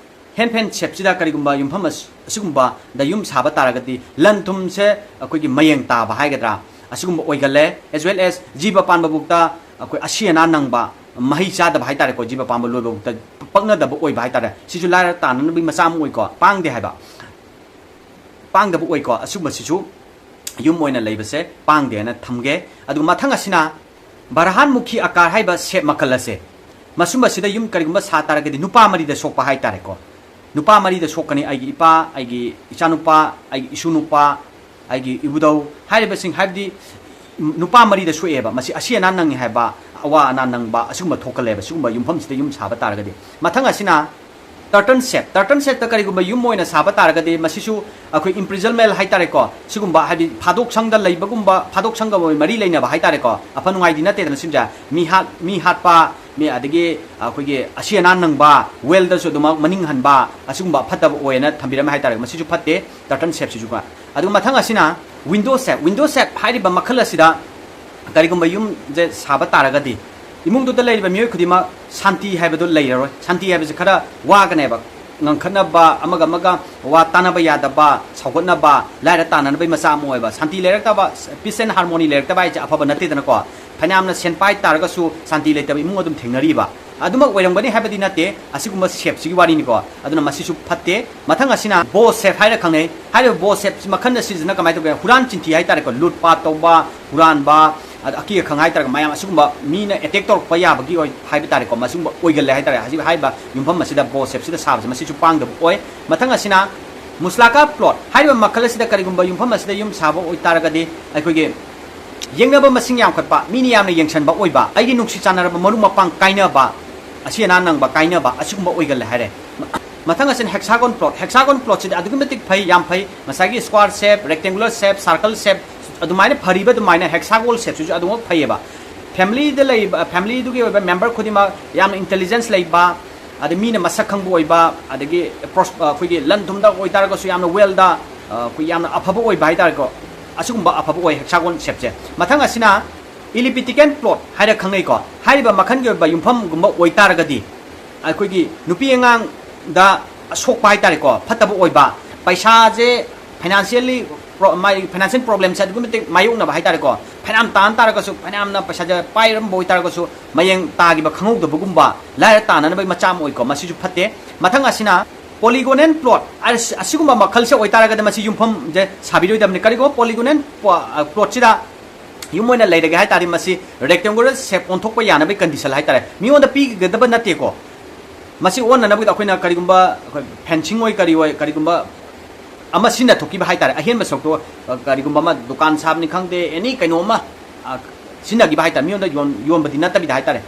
hand fan shape ꯁꯤꯗ ꯀꯔꯤꯒꯨꯝꯕ ꯌꯨꯝꯐꯝ ꯑꯁ-, ꯑꯁꯤꯒꯨꯝꯕꯗ ꯌꯨꯝ ꯁꯥꯕ ꯇꯥꯔꯒꯗꯤ ꯂꯟ ꯊꯨꯝꯁꯦ ꯑꯩꯈꯣꯏꯒꯤ ꯃꯌꯦꯡ ꯇꯥꯕ ꯍꯥꯏꯒꯗ꯭ꯔꯥ, ꯑꯁꯤꯒꯨꯝꯕ ꯑꯣꯏꯒꯜꯂꯦ꯫ As well as ꯖꯤꯕ ꯄꯥꯟꯕ ꯕꯨꯛꯇ ꯑꯩꯈꯣꯏ ꯑꯁꯤ ꯑꯅꯥ ꯅꯪꯕ, ꯃꯍꯩ ꯆꯥꯗꯕ ꯍꯥꯏꯇꯥꯔꯦꯀꯣ, ꯖꯤꯕ ꯄꯥꯟꯕ ꯂꯣꯏꯕ ꯕꯨꯛꯇ ꯄꯛꯅꯗꯕ ꯑꯣꯏꯕ ꯍꯥꯏꯇꯥꯔꯦ꯫ ꯁꯤꯁꯨ ꯂꯥꯏꯔ ꯇꯥꯟꯅꯅꯕꯒꯤ ꯃꯆꯥ ꯑꯃ ꯑꯣꯏꯀꯣ, ꯄꯥꯡꯗꯦ ꯍꯥꯏꯕ꯫ ꯄꯥꯡꯗꯕ ꯑꯣꯏꯀꯣ꯫ ꯑꯁꯨꯝꯕꯁꯤꯁꯨ ꯌꯨꯝ ꯑꯣꯏꯅ ꯂꯩꯕꯁꯦ ꯄꯥꯡꯗꯦꯅ ꯊꯝꯒꯦ꯫ ꯑꯗꯨꯒ ꯃꯊꯪ ꯑꯁꯤꯅ ꯕꯔꯍꯥꯟꯃꯨꯈꯤ ꯑꯀꯥꯔ ꯍꯥꯏꯕ shape ꯃꯈꯜ ꯑꯁꯦ, ꯃꯁꯨꯝꯕꯁꯤꯗ ꯌꯨꯝ ꯀꯔꯤꯒꯨꯝꯕ ꯁꯥ ꯇꯥꯔꯒꯗꯤ ꯅꯨꯄꯥ ꯃꯔꯤꯗ ꯁꯣꯛꯄ ꯍꯥꯏꯇꯥꯔꯦꯀꯣ꯫ ꯅꯨꯄꯥ ꯃꯔꯤꯗ ꯁꯣꯛꯀꯅꯤ: ꯑꯩꯒꯤ ꯏꯄꯥ, ꯑꯩꯒꯤ ꯏꯆꯥꯅꯨꯄꯥ, ꯑꯩꯒꯤ ꯏꯁꯨ ꯅꯨꯄꯥ, ꯑꯩꯒꯤ ꯏꯕꯨꯙꯧ ꯍꯥꯏꯔꯤꯕꯁꯤꯡ, ꯍꯥꯏꯕꯗꯤ ꯅꯨꯄꯥ ꯃꯔꯤꯗ ꯁꯣꯛꯑꯦꯕ꯫ ꯃꯁꯤ ꯑꯁꯤ ꯑꯅꯥ ꯅꯪꯉꯤ ꯍꯥꯏꯕ, ꯑꯋꯥ ꯑꯅꯥ ꯅꯪꯕ ꯑꯁꯤꯒꯨꯝꯕ ꯊꯣꯛꯀꯜꯂꯦꯕ, ꯁꯤꯒꯨꯝꯕ ꯌꯨꯝꯐꯝꯁꯤꯗ ꯌꯨꯝ ꯁꯥꯕ ꯇꯥꯔꯒꯗꯤ꯫ ꯃꯊꯪ ꯑꯁꯤꯅ Turtle shape, turtle shapeꯇ ꯀꯔꯤꯒꯨꯝꯕ ꯌꯨꯝ ꯑꯣꯏꯅ ꯁꯥꯕ ꯇꯥꯔꯒꯗꯤ ꯃꯁꯤꯁꯨ ꯑꯩꯈꯣꯏ imprisonment ꯍꯥꯏꯇꯥꯔꯦꯀꯣ, ꯁꯤꯒꯨꯝꯕ ꯍꯥꯏꯗꯤ ꯐꯥꯗꯣꯛ ꯁꯪꯗ ꯂꯩꯕꯒꯨꯝꯕ, ꯐꯥꯗꯣꯛ ꯁꯪꯒ ꯃꯔꯤ ꯂꯩꯅꯕ ꯍꯥꯏꯇꯥꯔꯦꯀꯣ, ꯑꯐ ꯅꯨꯡꯉꯥꯏꯗꯤ ꯅꯠꯇꯦꯗꯅ ꯁꯤꯝꯁꯦ꯫ ꯃꯤ ꯍꯥꯠ ꯃꯤ ꯍꯥꯠꯄ, ꯃꯤ ꯑꯗꯒꯤ ꯑꯩꯈꯣꯏꯒꯤ ꯑꯁꯤ ꯑꯅꯥ ꯅꯪꯕ, wealthꯇꯁꯨ ꯑꯗꯨꯃꯛ ꯃꯅꯤꯡ ꯍꯟꯕ, ꯑꯁꯤꯒꯨꯝꯕ ꯐꯠꯇꯕ ꯑꯣꯏꯅ ꯊꯝꯕꯤꯔꯝꯃꯦ ꯍꯥꯏꯇꯥꯔꯦ꯫ ꯃꯁꯤꯁꯨ ꯐꯠꯇꯦ, turtle shapeꯁꯤꯁꯨꯀꯣ꯫ ꯑꯗꯨꯒ ꯃꯊꯪ ꯑꯁꯤꯅ window shape꯫ Window shape ꯍꯥꯏꯔꯤꯕ ꯃꯈꯜ ꯑꯁꯤꯗ ꯀꯔꯤꯒꯨꯝꯕ ꯌꯨꯝꯁꯦ ꯁꯥꯕ ꯇꯥꯔꯒꯗꯤ ꯏꯃꯨꯡꯗꯨꯗ ꯂꯩꯔꯤꯕ ꯃꯤꯑꯣꯏ ꯈꯨꯗꯤꯡꯃꯛ ꯁꯥꯟꯇꯤ ꯍꯥꯏꯕꯗꯨ ꯂꯩꯔꯔꯣꯏ꯫ ꯁꯥꯟꯇꯤ ꯍꯥꯏꯕꯁꯤ ꯈꯔ ꯋꯥꯒꯅꯦꯕ, ꯉꯥꯡꯈꯠꯅꯕ, ꯑꯃꯒ ꯑꯃꯒ ꯋꯥ ꯇꯥꯅꯕ ꯌꯥꯗꯕ, ꯁꯥꯎꯒꯠꯅꯕ, ꯂꯥꯏꯔ ꯇꯥꯟꯅꯅꯕꯒꯤ ꯃꯆꯥꯛ ꯑꯃ ꯑꯣꯏꯕ꯫ ꯁꯥꯟꯇꯤ ꯂꯩꯔꯛꯇꯕ, peace and harmony ꯂꯩꯔꯛꯇꯕ ꯍꯥꯏꯁꯦ ꯑꯐꯕ ꯅꯠꯇꯦꯗꯅꯀꯣ꯫ ꯐꯅꯌꯥꯝꯅ ꯁꯦꯟ ꯄꯥꯏ ꯇꯥꯔꯒꯁꯨ ꯁꯥꯟꯇꯤ ꯂꯩꯇꯕ ꯏꯃꯨꯡ ꯑꯗꯨꯝ ꯊꯦꯡꯅꯔꯤꯕ꯫ ꯑꯗꯨꯃꯛ ꯑꯣꯏꯔꯝꯒꯅꯤ ꯍꯥꯏꯕꯗꯤ ꯅꯠꯇꯦ, ꯑꯁꯤꯒꯨꯝꯕ shapeꯁꯤꯒꯤ ꯋꯥꯔꯤꯅꯤꯀꯣ꯫ ꯑꯗꯨꯅ ꯃꯁꯤꯁꯨ ꯐꯠꯇꯦ꯫ ꯃꯊꯪ ꯑꯁꯤꯅ bow shape ꯍꯥꯏꯅ ꯈꯪꯅꯩ꯫ ꯍꯥꯏꯔꯤꯕ bow shape ꯃꯈꯜ ꯑꯁꯤꯁꯤꯅ ꯀꯃꯥꯏꯅ ꯇꯧꯒꯦ? ꯍꯨꯔꯥꯟ ꯆꯤꯟꯊꯤ ꯍꯥꯏꯇꯥꯔꯦꯀꯣ, ꯂꯨꯠ ꯄꯥꯠ ꯇꯧꯕ, ꯍꯨꯔꯥꯟꯕ, ꯑꯗ ꯑꯀꯤ ꯑꯈꯪ ꯍꯥꯏꯇꯥꯔꯦꯀꯣ, ꯃꯌꯥꯝ ꯑꯁꯤꯒꯨꯝꯕ ꯃꯤꯅ attack ꯇꯧꯔꯛꯄ ꯌꯥꯕꯒꯤ ꯑꯣꯏ ꯍꯥꯏꯕ ꯇꯥꯔꯦꯀꯣ, ꯃꯁꯤꯒꯨꯝꯕ ꯑꯣꯏꯒꯜꯂꯦ ꯍꯥꯏꯇꯥꯔꯦ꯫ ꯍꯧꯖꯤꯛ ꯍꯥꯏꯔꯤꯕ ꯌꯨꯝꯐꯝ ꯑꯁꯤꯗ bow shapeꯁꯤꯗ ꯁꯥꯕꯁꯦ ꯃꯁꯤꯁꯨ ꯄꯥꯡꯗꯕ ꯑꯣꯏ꯫ ꯃꯊꯪ ꯑꯁꯤꯅ muslaka plot ꯍꯥꯏꯔꯤꯕ ꯃꯈꯜ ꯑꯁꯤꯗ ꯀꯔꯤꯒꯨꯝꯕ ꯌꯨꯝꯐꯝ ꯑꯁꯤꯗ ꯌꯨꯝ ꯁꯥꯕ ꯑꯣꯏꯇꯥꯔꯒꯗꯤ ꯑꯩꯈꯣꯏꯒꯤ ꯌꯦꯡꯅꯕ ꯃꯁꯤꯡ ꯌꯥꯝꯈꯠꯄ, ꯃꯤꯅ ꯌꯥꯝꯅ ꯌꯦꯡꯁꯟꯕ ꯑꯣꯏꯕ, ꯑꯩꯒꯤ ꯅꯨꯡꯁꯤ ꯆꯥꯟꯅꯔꯕ ꯃꯔꯨꯞ ꯃꯄꯥꯡ ꯀꯥꯏꯅꯕ, ꯑꯁꯤ ꯑꯅꯥ ꯅꯪꯕ ꯀꯥꯏꯅꯕ, ꯑꯁꯤꯒꯨꯝꯕ ꯑꯣꯏꯒꯜꯂꯦ ꯍꯥꯏꯔꯦ꯫ ꯃꯊꯪ ꯑꯁꯤꯅ hexagon plot꯫ Hexagon plotꯁꯤꯗꯤ ꯑꯗꯨꯛꯀꯤ ꯃꯇꯤꯛ ꯐꯩ, ꯌꯥꯝ ꯐꯩ꯫ ꯉꯁꯥꯏꯒꯤ square shape, rectangular shape, circle shape ꯑꯗꯨꯃꯥꯏꯅ ꯐꯔꯤꯕ ꯑꯗꯨꯃꯥꯏꯅ hexagon shapeꯁꯤꯁꯨ ꯑꯗꯨꯃꯛ ꯐꯩꯌꯦꯕ꯫ Familyꯗ ꯂꯩꯕ, familyꯗꯨꯒꯤ ꯑꯣꯏꯕ member ꯈꯨꯗꯤꯡꯃꯛ ꯌꯥꯝꯅ intelligence ꯂꯩꯕ, ꯑꯗꯩ ꯃꯤꯅ ꯃꯁꯛ ꯈꯪꯕ ꯑꯣꯏꯕ, ꯑꯗꯒꯤ pros-, ꯑꯩꯈꯣꯏꯒꯤ ꯂꯟ ꯊꯨꯝꯗ ꯑꯣꯏꯇꯥꯔꯒꯁꯨ ꯌꯥꯝꯅ wealthꯗ, ꯑꯩꯈꯣꯏ ꯌꯥꯝꯅ ꯑꯐꯕ ꯑꯣꯏꯕ ꯍꯥꯏꯇꯥꯔꯦꯀꯣ꯫ ꯑꯁꯤꯒꯨꯝꯕ ꯑꯐꯕ ꯑꯣꯏ hexagon shapeꯁꯦ꯫ ꯃꯊꯪ ꯑꯁꯤꯅ elliptical plot ꯍꯥꯏꯔ ꯈꯪꯅꯩꯀꯣ꯫ ꯍꯥꯏꯔꯤꯕ ꯃꯈꯜꯒꯤ ꯑꯣꯏꯕ ꯌꯨꯝꯐꯝꯒꯨꯝꯕ ꯑꯣꯏꯇꯥꯔꯒꯗꯤ ꯑꯩꯈꯣꯏꯒꯤ ꯅꯨꯄꯤ ꯑꯉꯥꯡꯗ ꯑꯁꯣꯛꯄ ꯍꯥꯏꯇꯥꯔꯦꯀꯣ, ꯐꯠꯇꯕ ꯑꯣꯏꯕ, ꯄꯩꯁꯥꯁꯦ financially pro-, ꯃꯥꯒꯤ financial problemꯁꯦ ꯑꯗꯨꯛꯀꯤ ꯃꯇꯤꯛ ꯃꯥꯌꯣꯛꯅꯕ ꯍꯥꯏꯇꯥꯔꯦꯀꯣ꯫ ꯐꯅꯌꯥꯝ ꯇꯥꯟ ꯇꯥꯔꯒꯁꯨ, ꯐꯅꯌꯥꯝꯅ ꯄꯩꯁꯥꯁꯦ ꯄꯥꯏꯔꯝꯕ ꯑꯣꯏꯇꯥꯔꯒꯁꯨ, ꯃꯌꯦꯡ ꯇꯥꯈꯤꯕ ꯈꯪꯍꯧꯗꯕꯒꯨꯝꯕ, ꯂꯥꯏꯔ ꯇꯥꯟꯅꯅꯕꯒꯤ ꯃꯆꯥꯛ ꯑꯃ ꯑꯣꯏꯀꯣ, ꯃꯁꯤꯁꯨ ꯐꯠꯇꯦ꯫ ꯃꯊꯪ ꯑꯁꯤꯅ polygonal plot, ꯑꯁ-, ꯑꯁꯤꯒꯨꯝꯕ ꯃꯈꯜꯁꯦ ꯑꯣꯏꯇꯥꯔꯒꯗꯤ ꯃꯁꯤ ꯌꯨꯝꯐꯝꯁꯦ ꯁꯥꯕꯤꯔꯣꯏꯗꯕꯅꯤ꯫ ꯀꯔꯤꯒꯨꯝꯕ polygonal ꯄꯣ-, ꯑ, plotꯁꯤꯗ ꯌꯨꯝ ꯑꯣꯏꯅ ꯂꯩꯔꯒꯦ ꯍꯥꯏ ꯇꯥꯔꯗꯤ ꯃꯁꯤ rectangular shape ꯑꯣꯟꯊꯣꯛꯄ ꯌꯥꯅꯕꯒꯤ condition ꯍꯥꯏ ꯇꯥꯔꯦ꯫ ꯃꯤꯉꯣꯟꯗ ꯄꯤꯒꯗꯕ ꯅꯠꯇꯦꯀꯣ꯫ ꯃꯁꯤ ꯑꯣꯟꯅꯅꯕꯒꯤꯗꯃꯛ ꯑꯩꯈꯣꯏꯅ ꯀꯔꯤꯒꯨꯝꯕ ꯑꯩꯈꯣꯏ fencing ꯑꯣꯏ ꯀꯔꯤ ꯑꯣꯏ ꯀꯔꯤꯒꯨꯝꯕ ꯑꯃ ꯁꯤꯖꯤꯟꯅꯊꯣꯛꯈꯤꯕ ꯍꯥꯏ ꯇꯥꯔꯦ꯫ ꯑꯍꯦꯟꯕ ꯁꯔꯨꯛꯇꯣ, ꯑ, ꯀꯔꯤꯒꯨꯝꯕ ꯑꯃ ꯗꯨꯀꯥꯟ ꯁꯥꯕꯅꯤ ꯈꯪꯗꯦ, any ꯀꯩꯅꯣ ꯑꯃ, ꯑ, ꯁꯤꯖꯤꯟꯅꯈꯤꯕ ꯍꯥꯏ ꯇꯥꯔꯦ꯫ ꯃꯤꯉꯣꯟꯗ ꯌꯣꯟ-, ꯌꯣꯟꯕꯗꯤ ꯅꯠꯇꯕꯤꯗ ꯍꯥꯏ ꯇꯥꯔꯦ꯫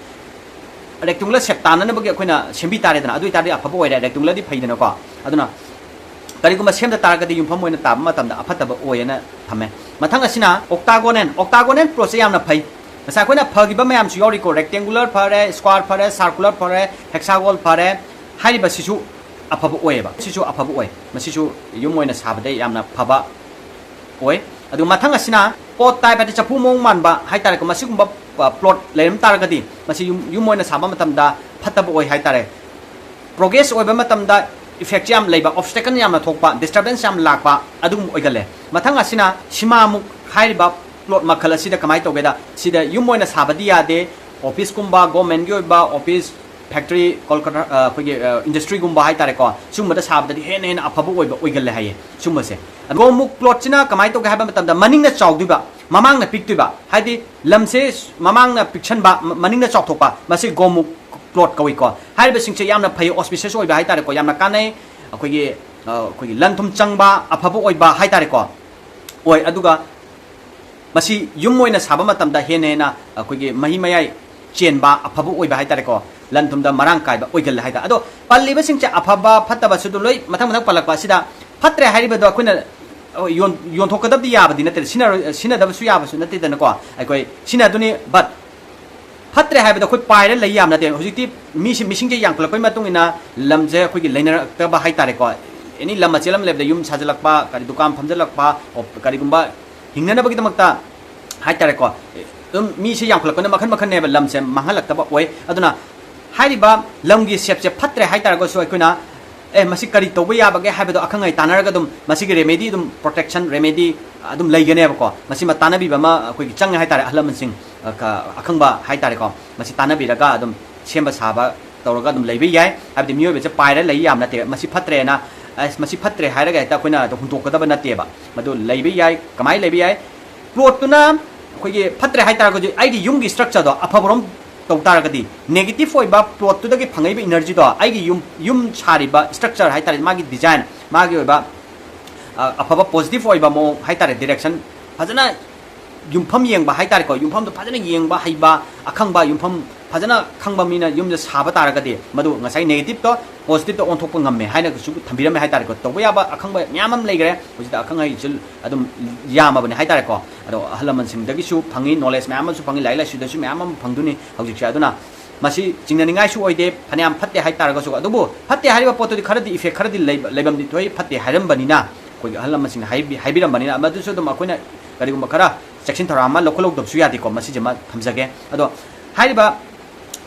rectangular shape ꯇꯥꯅꯅꯕꯒꯤ ꯑꯩꯈꯣꯏꯅ ꯁꯦꯝꯕꯤ ꯇꯥꯔꯦꯗꯅ, ꯑꯗꯨ ꯑꯣꯏꯇꯥꯔꯗꯤ ꯑꯐꯕ ꯑꯣꯏꯔꯦ, rectangular ꯗꯤ ꯐꯩꯗꯅꯀꯣ꯫ ꯑꯗꯨꯅ ꯀꯔꯤꯒꯨꯝꯕ ꯁꯦꯝꯗ ꯇꯥꯔꯒꯗꯤ ꯌꯨꯝꯐꯝ ꯑꯣꯏꯅ ꯇꯥꯕ ꯃꯇꯝꯗ ꯑꯐꯠꯇꯕ ꯑꯣꯏꯌꯦꯅ ꯊꯝꯃꯦ꯫ ꯃꯊꯪ ꯑꯁꯤꯅ octagonal꯫ Octagonal plot ꯁꯦ ꯌꯥꯝꯅ ꯐꯩ꯫ ꯉꯁꯥꯏ ꯑꯩꯈꯣꯏꯅ ꯐꯈꯤꯕ ꯃꯌꯥꯝꯁꯨ ꯌꯥꯎꯔꯤꯀꯣ, rectangular ꯐꯔꯦ, square ꯐꯔꯦ, circular ꯐꯔꯦ, hexagon ꯐꯔꯦ, ꯍꯥꯏꯔꯤꯕꯁꯤꯁꯨ ꯑꯐꯕ ꯑꯣꯏꯌꯦꯕ꯫ ꯁꯤꯁꯨ ꯑꯐꯕ ꯑꯣꯏ꯫ ꯃꯁꯤꯁꯨ ꯌꯨꯝ ꯑꯣꯏꯅ ꯁꯥꯕꯗ ꯌꯥꯝꯅ ꯐꯕ ꯑꯣꯏ꯫ ꯑꯗꯨꯒ ꯃꯊꯪ ꯑꯁꯤꯅ pot type ꯍꯥꯏꯗꯤ ꯆꯐꯨ ꯃꯑꯣꯡ ꯃꯥꯟꯕ ꯍꯥꯏꯇꯥꯔꯦꯀꯣ꯫ ꯃꯁꯤꯒꯨꯝꯕ, ꯑ, plot ꯂꯩꯔꯝ ꯇꯥꯔꯒꯗꯤ ꯃꯁꯤ ꯌꯨꯝ, ꯌꯨꯝ ꯑꯣꯏꯅ ꯁꯥꯕ ꯃꯇꯝꯗ ꯐꯠꯇꯕ ꯑꯣꯏ ꯍꯥꯏꯇꯥꯔꯦ꯫ Progress ꯑꯣꯏꯕ ꯃꯇꯝꯗ effect ꯁꯦ ꯌꯥꯝ ꯂꯩꯕ, obstacle ꯌꯥꯝꯅ ꯊꯣꯛꯄ, disturbance ꯌꯥꯝ ꯂꯥꯛꯄ ꯑꯗꯨꯒꯨꯝꯕ ꯑꯣꯏꯒꯜꯂꯦ꯫ ꯃꯊꯪ ꯑꯁꯤꯅ ꯁꯤꯃꯥꯃꯨꯛ ꯍꯥꯏꯔꯤꯕ plot ꯃꯈꯜ ꯑꯁꯤꯗ ꯀꯃꯥꯏꯅ ꯇꯧꯒꯦꯗ, ꯁꯤꯗ ꯌꯨꯝ ꯑꯣꯏꯅ ꯁꯥꯕꯗꯤ ꯌꯥꯗꯦ, office ꯀꯨꯝꯕ, government ꯒꯤ ꯑꯣꯏꯕ office, factory, ꯀꯣꯜꯀꯇꯥ, ꯑ, ꯑꯩꯈꯣꯏꯒꯤ, ꯑ, industry ꯒꯨꯝꯕ ꯍꯥꯏꯇꯥꯔꯦꯀꯣ, ꯁꯤꯒꯨꯝꯕꯗ ꯁꯥꯕꯗꯗꯤ ꯍꯦꯟꯅ ꯍꯦꯟꯅ ꯑꯐꯕ ꯑꯣꯏꯕ ꯑꯣꯏꯒꯜꯂꯦ ꯍꯥꯏꯌꯦ ꯁꯤꯒꯨꯝꯕꯁꯦ꯫ ꯑꯗꯣ ꯒꯣꯃꯨꯛ plot ꯁꯤꯅ ꯀꯃꯥꯏꯅ ꯇꯧꯒꯦ ꯍꯥꯏꯕ ꯃꯇꯝꯗ ꯃꯅꯤꯡꯅ ꯆꯥꯎꯗꯣꯏꯕ, ꯃꯃꯥꯡꯅ ꯄꯤꯛꯇꯣꯏꯕ, ꯍꯥꯏꯗꯤ ꯂꯝꯁꯦ ꯃꯃꯥꯡꯅ ꯄꯤꯛꯁꯟꯕ, ꯃ-, ꯃꯅꯤꯡꯅ ꯆꯥꯎꯊꯣꯛꯄ, ꯃꯁꯤ ꯒꯣꯃꯨꯛ plot ꯀꯧꯏꯀꯣ꯫ ꯍꯥꯏꯔꯤꯕꯁꯤꯡꯁꯦ ꯌꯥꯝꯅ ꯐꯩ, auspicious ꯑꯣꯏꯕ ꯍꯥꯏꯇꯥꯔꯦꯀꯣ, ꯌꯥꯝꯅ ꯀꯥꯟꯅꯩ꯫ ꯑꯩꯈꯣꯏꯒꯤ, ꯑ, ꯑꯩꯈꯣꯏꯒꯤ ꯂꯟ ꯊꯨꯝ ꯆꯪꯕ, ꯑꯐꯕ ꯑꯣꯏꯕ ꯍꯥꯏꯇꯥꯔꯦꯀꯣ, ꯑꯣꯏ꯫ ꯑꯗꯨꯒ ꯃꯁꯤ ꯌꯨꯝ ꯑꯣꯏꯅ ꯁꯥꯕ ꯃꯇꯝꯗ ꯍꯦꯟꯅ ꯍꯦꯟꯅ ꯑꯩꯈꯣꯏꯒꯤ ꯃꯍꯤ ꯃꯌꯥꯏ ꯆꯦꯟꯕ, ꯑꯐꯕ ꯑꯣꯏꯕ ꯍꯥꯏꯇꯥꯔꯦꯀꯣ, ꯂꯟ ꯊꯨꯝꯗ ꯃꯔꯥꯡ ꯀꯥꯏꯕ ꯑꯣꯏꯒꯜꯂꯦ ꯍꯥꯏꯇꯥꯔꯦ꯫ ꯑꯗꯣ ꯄꯜꯂꯤꯕꯁꯤꯡꯁꯦ ꯑꯐꯕ ꯐꯠꯇꯕꯁꯨ ꯑꯗꯨꯝ ꯂꯣꯏ ꯃꯊꯪ ꯃꯊꯪ ꯄꯜꯂꯛꯄ ꯑꯁꯤꯗ, ꯐꯠꯇ꯭ꯔꯦ ꯍꯥꯏꯔꯤꯕꯗꯣ ꯑꯩꯈꯣꯏꯅ ꯌꯣꯟ-, ꯌꯣꯟꯊꯣꯛꯀꯗꯕꯗꯤ ꯌꯥꯕꯗꯤ ꯅꯠꯇꯦ, ꯁꯤꯟꯅꯔꯣꯏ-, ꯁꯤꯟꯅꯗꯕꯁꯨ ꯌꯥꯕꯁꯨ ꯅꯠꯇꯦꯗꯅꯀꯣ꯫ ꯑꯩꯈꯣꯏ ꯁꯤꯟꯅꯗꯨꯅꯤ, but ꯐꯠꯇ꯭ꯔꯦ ꯍꯥꯏꯕꯗꯣ ꯑꯩꯈꯣꯏ ꯄꯥꯏꯔ ꯂꯩ ꯌꯥꯕ ꯅꯠꯇꯦ꯫ ꯍꯧꯖꯤꯛꯇꯤ ꯃꯤꯁꯤ, ꯃꯤꯁꯤꯡꯁꯦ ꯌꯥꯝꯈꯠꯂꯛꯄꯒꯤ ꯃꯇꯨꯡ ꯏꯟꯅ ꯂꯝꯁꯦ ꯑꯩꯈꯣꯏꯒꯤ ꯂꯩꯅꯔꯛꯇꯕ ꯍꯥꯏꯇꯥꯔꯦꯀꯣ꯫ ꯑꯦꯅꯤ ꯂꯝ ꯃꯆꯦꯠ ꯑꯃ ꯂꯩꯕꯗ ꯌꯨꯝ ꯁꯥꯖꯤꯜꯂꯛꯄ, ꯀꯔꯤ ꯗꯨꯀꯥꯟ ꯐꯝꯖꯤꯜꯂꯛꯄ, ꯑꯣ, ꯀꯔꯤꯒꯨꯝꯕ ꯍꯤꯡꯅꯅꯕꯒꯤꯗꯃꯛꯇ ꯍꯥꯏꯇꯥꯔꯦꯀꯣ, ꯑꯗꯨꯝ ꯃꯤꯁꯦ ꯌꯥꯝꯈꯠꯂꯛꯄꯅ ꯃꯈꯟ ꯃꯈꯟꯅꯦꯕ ꯂꯝꯁꯦ ꯃꯥꯡꯍꯜꯂꯛꯇꯕ ꯑꯣꯏ꯫ ꯑꯗꯨꯅ ꯍꯥꯏꯔꯤꯕ ꯂꯝꯒꯤ shape ꯁꯦ ꯐꯠꯇ꯭ꯔꯦ ꯍꯥꯏꯇꯥꯔꯒꯁꯨ ꯑꯩꯈꯣꯏꯅ, "ꯑꯦ, ꯃꯁꯤ ꯀꯔꯤ ꯇꯧꯕ ꯌꯥꯕꯒꯦ?" ꯍꯥꯏꯕꯗꯣ ꯑꯈꯪ ꯑꯍꯩ ꯇꯥꯟꯅꯔꯒ ꯑꯗꯨꯝ ꯃꯁꯤꯒꯤ remedy ꯑꯗꯨꯝ, protection remedy ꯑꯗꯨꯝ ꯂꯩꯒꯅꯦꯕꯀꯣ꯫ ꯃꯁꯤꯃ ꯇꯥꯟꯅꯕꯤꯕ ꯑꯃ ꯑꯩꯈꯣꯏꯒꯤ ꯆꯪꯉꯦ ꯍꯥꯏꯇꯥꯔꯦ, ꯑꯍꯜ ꯂꯃꯟꯁꯤꯡ, ꯑ, ꯀ-, ꯑꯈꯪꯕ ꯍꯥꯏꯇꯥꯔꯦꯀꯣ꯫ ꯃꯁꯤ ꯇꯥꯟꯅꯕꯤꯔꯒ ꯑꯗꯨꯝ ꯁꯦꯝꯕ ꯁꯥꯕ ꯇꯧꯔꯒ ꯑꯗꯨꯝ ꯂꯩꯕ ꯌꯥꯏ꯫ ꯍꯥꯏꯕꯗꯤ ꯃꯤꯑꯣꯏꯕꯁꯦ ꯄꯥꯏꯔ ꯂꯩ ꯌꯥꯕ ꯅꯠꯇꯦ꯫ ꯃꯁꯤ ꯐꯠꯇ꯭ꯔꯦꯅ, "ꯑꯁ, ꯃꯁꯤ ꯐꯠꯇ꯭ꯔꯦ" ꯍꯥꯏꯔꯒ ꯍꯦꯛꯇ ꯑꯩꯈꯣꯏꯅ ꯑꯗꯨꯝ ꯍꯨꯟꯗꯣꯛꯀꯗꯕ ꯅꯠꯇꯦꯕ꯫ ꯃꯗꯨ ꯂꯩꯕ ꯌꯥꯏ꯫ ꯀꯃꯥꯏꯅ ꯂꯩꯕ ꯌꯥꯏ? Plot ꯇꯨꯅ ꯑꯩꯈꯣꯏꯒꯤ ꯐꯠꯇ꯭ꯔꯦ ꯍꯥꯏꯇꯥꯔꯒꯁꯨ, ꯑꯩꯒꯤ ꯌꯨꯝꯒꯤ structure ꯗꯣ ꯑꯐꯕꯔꯣꯝ ꯇꯧ ꯇꯥꯔꯒꯗꯤ, negative ꯑꯣꯏꯕ plot ꯇꯨꯗꯒꯤ ꯐꯪꯉꯛꯏꯕ energy ꯗꯣ ꯑꯩꯒꯤ ꯌꯨꯝ, ꯌꯨꯝ ꯁꯥꯔꯤꯕ structure ꯍꯥꯏꯇꯥꯔꯦ, ꯃꯥꯒꯤ design, ꯃꯥꯒꯤ ꯑꯣꯏꯕ, ꯑ, ꯑꯐꯕ positive ꯑꯣꯏꯕ ꯃꯑꯣꯡ ꯍꯥꯏꯇꯥꯔꯦ, direction, ꯐꯖꯅ ꯌꯨꯝꯐꯝ ꯌꯦꯡꯕ ꯍꯥꯏꯇꯥꯔꯦꯀꯣ, ꯌꯨꯝꯐꯝꯗꯣ ꯐꯖꯅ ꯌꯦꯡꯕ ꯍꯩꯕ, ꯑꯈꯪꯕ ꯌꯨꯝꯐꯝ ꯐꯖꯅ ꯈꯪꯕ ꯃꯤꯅ ꯌꯨꯝꯗ ꯁꯥꯕ ꯇꯥꯔꯒꯗꯤ ꯃꯗꯨ ꯉꯁꯥꯏ negative ꯇꯣ positive ꯇ ꯑꯣꯟꯊꯣꯛꯄ ꯉꯝꯃꯦ ꯍꯥꯏꯅꯒꯁꯨ ꯊꯝꯕꯤꯔꯝꯃꯦ ꯍꯥꯏꯇꯥꯔꯦꯀꯣ꯫ ꯇꯧꯕ ꯌꯥꯕ ꯑꯈꯪꯕ ꯃꯌꯥꯝ ꯑꯃ ꯂꯩꯈ꯭ꯔꯦ꯫ ꯍꯧꯖꯤꯛꯇ ꯑꯈꯪ ꯑꯍꯩꯁꯨ ꯑꯗꯨꯝ ꯌꯥꯝꯃꯕꯅꯦ ꯍꯥꯏꯇꯥꯔꯦꯀꯣ꯫ ꯑꯗꯣ ꯑꯍꯜ ꯂꯃꯟꯁꯤꯡꯗꯒꯤꯁꯨ ꯐꯪꯉꯤ, knowledge ꯃꯌꯥꯝ ꯑꯃꯁꯨ ꯐꯪꯉꯤ, ꯂꯥꯏꯔꯤꯛ ꯂꯥꯏꯁꯨꯗꯁꯨ ꯃꯌꯥꯝ ꯑꯃ ꯐꯪꯗꯣꯏꯅꯤ ꯍꯧꯖꯤꯛꯁꯦ꯫ ꯑꯗꯨꯅ ꯃꯁꯤ ꯆꯤꯡꯅꯅꯤꯡꯉꯥꯏꯁꯨ ꯑꯣꯏꯗꯦ, ꯐꯅꯌꯥꯝ ꯐꯠꯇꯦ ꯍꯥꯏꯇꯥꯔꯒꯁꯨ꯫ ꯑꯗꯨꯕꯨ ꯐꯠꯇꯦ ꯍꯥꯏꯔꯤꯕ ꯄꯣꯠꯇꯨꯗꯤ ꯈꯔꯗꯤ effect ꯈꯔꯗꯤ ꯂꯩꯕ-, ꯂꯩꯐꯝꯗꯤ ꯊꯣꯛꯏ, ꯐꯠꯇꯦ ꯍꯥꯏꯔꯝꯕꯅꯤꯅ, ꯑꯩꯈꯣꯏꯒꯤ ꯑꯍꯜ ꯂꯃꯟꯁꯤꯡꯅ ꯍꯥꯏꯕꯤ-, ꯍꯥꯏꯕꯤꯔꯝꯕꯅꯤꯅ꯫ ꯃꯗꯨꯁꯨ ꯑꯗꯨꯝ ꯑꯩꯈꯣꯏꯅ ꯀꯔꯤꯒꯨꯝꯕ ꯈꯔ ꯆꯦꯛꯁꯤꯟ ꯊꯧꯔꯥꯡ ꯑꯃ ꯂꯧꯈꯠꯍꯧꯗꯕꯁꯨ ꯌꯥꯗꯦꯀꯣ꯫ ꯃꯁꯤꯁꯤꯃ ꯊꯝꯖꯒꯦ꯫ ꯑꯗꯣ ꯍꯥꯏꯔꯤꯕ